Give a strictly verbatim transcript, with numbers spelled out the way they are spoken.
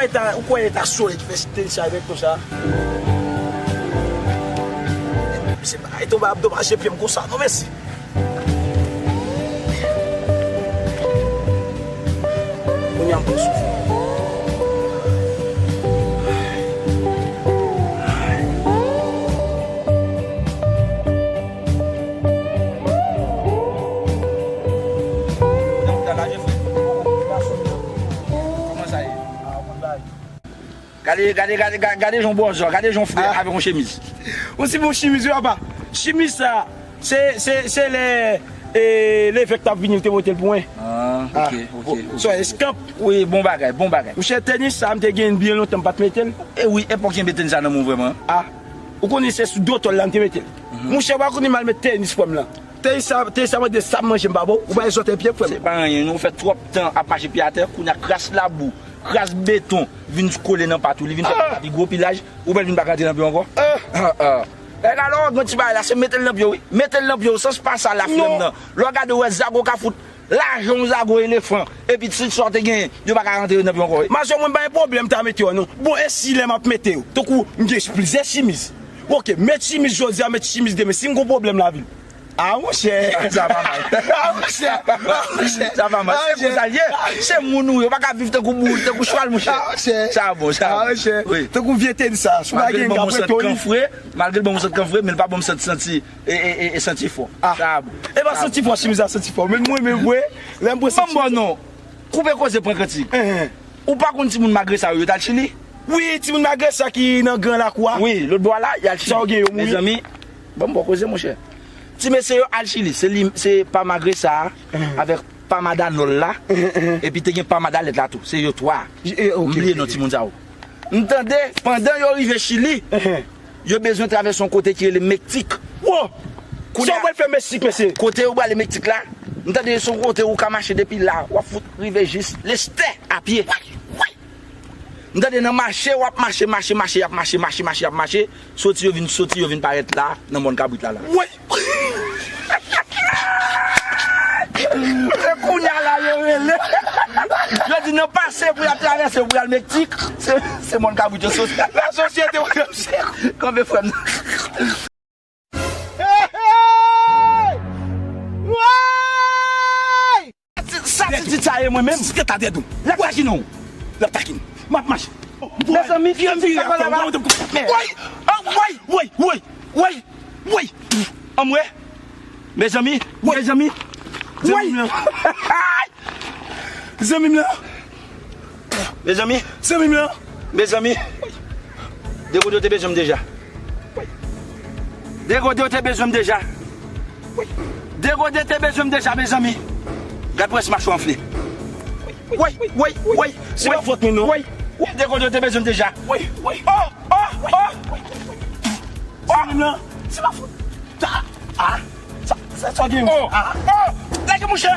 Ta, ou kwè ta solid fè tenis sa avèk nou sa? Se pa, e tonbe ap domaje pye m konsa, non, mèsi. Kounye a m pran souf. Kòman sa ye? Gade, gade, gade, gade, gade jan w bòzò, gade jan w fre avèk yon chemiz. Ou si bon chemiz, wi, papa. Chemiz sa, se, se, se lè, e, levèk t ap vini, l te pote l pou mwen. Ah, ok, ok, ok. So, eskanp. Wi, bon bagay, bon bagay. Monchè, tenis sa, m te gen byen lontan, m pa t mete l. E wi, epòk kenbe tenis sa nan men w vrèman. Ah, ou konnen se sou dotòl la, m te mete l. Monchè, ou pa konnen m al met tenis frè m lan. Tenis sa, tenis sa mande sa m manje, m pa bon. Ou bay zòt e pye, frè m. Se pa anyen, non, ou fè twòp tan ap mache pye atè, kounye a kras labou, kras beton, vin kole nan pat ou, li vin fè pat la pi gwo, pi laj, ou pral vin pa ka antre nan pye w ankò. Ah, ah. Nèg alò, grann ti bagay la, se mete l nan pye w, wi. Mete l nan pye w, sans pa sa la flèm nan. Lè w gade, w wè zago ka fout lajan w zago elefan, epi ti sa w te genyen, yo pa ka rantre nan pye w ankò, wi. Majò, mwen pa gen pwoblèm ta mete yo, non. Bon, e si lè m ap mete yo, tankou m gen plizyè chimiz. Ok, met chimiz jodi a, met chimiz demen. Si m gon pwoblèm lavil. Ah, monchè. Sa pa mal. Ah, monchè. Ah, monchè. Sa pa mal. Ah, monchè. Se konsa l ye. Se moun ou ye. Ou pa ka viv tankou boul, tankou chwal, monchè. Ah, monchè. Sa bon, sa bon. Ah, monchè. Wi. Tankou vye tenis sa. Si w pa gen, ka prete w li. Malgre l ban m yon sant kanfre, men l pa ban m sant santi, e, e, e, e santi fò. Ah. Sa bon. E pa santi fò, chimiz la santi fò. Men mwen menm vre, lè m pran santi. Ban m bon non. Koupe koze, pran kantik. Enhen. Ou pa konn timoun Magresa yo, yo t al Chili? Wi, timoun Magresa ki nan gran lakou a. Wi, lòt bò a la, y al Chili. Sa yo gen yo mouri? Mezanmi, ban m ba w koze, monchè. Ti mesye yo al Chili, se li, se pa Magresa a, avèk pa Madanòl la, epi te gen pa Madalèt la tou. Se yo twa. M bliye non timoun sa yo. M tande, pandan yo rive Chili, yo bezwen travèse yon kote ki rele Mektik. Wo! Sa w pral fè Mektik, mesye? Kote yo prale Mektik la, m tande se yon kote ou ka mache depi la, w ap fout rive jis Lestè a pye. M tande nan mache, w ap mache, mache, mache, y ap mache, mache, mache, y ap mache, soti yo vin, soti yo vin parèt la, nan mòn kabrit la, la. Woy! Se kounye a la yo rele. Yo di nan pase pou y al travèse, pou y al Mektik, se, se mòn kabrit yo soti. Lasosyete, kanpe frè m. Hey, hey! Woy! Sa ti tit sa ye mwen menm? L ap takine w. L ap takine w. M ap mache. Mezanmi, vire, vire. Woy! Woy! Woy! Woy! Woy! Woy! Anmwe! Mezanmi! Mezanmi! Woy! Zanmi m lan! Mezanmi! Zanmi m lan! Mezanmi! Degode yo te bezwen m deja. Degode yo te bezwen m deja. Degode te bezwen m deja, mezanmi. Gad pwès mache w anfle. Woy, woy, woy. Se pa fòt mwen, non. Woy, woy, Degode te bezwen m deja. Woy, woy. Oh, oh, oh. Zanmi m lan, se pa fòt. Ah, ah. Sa, sa, sa gen. Oh, ah, oh. Lage mouche.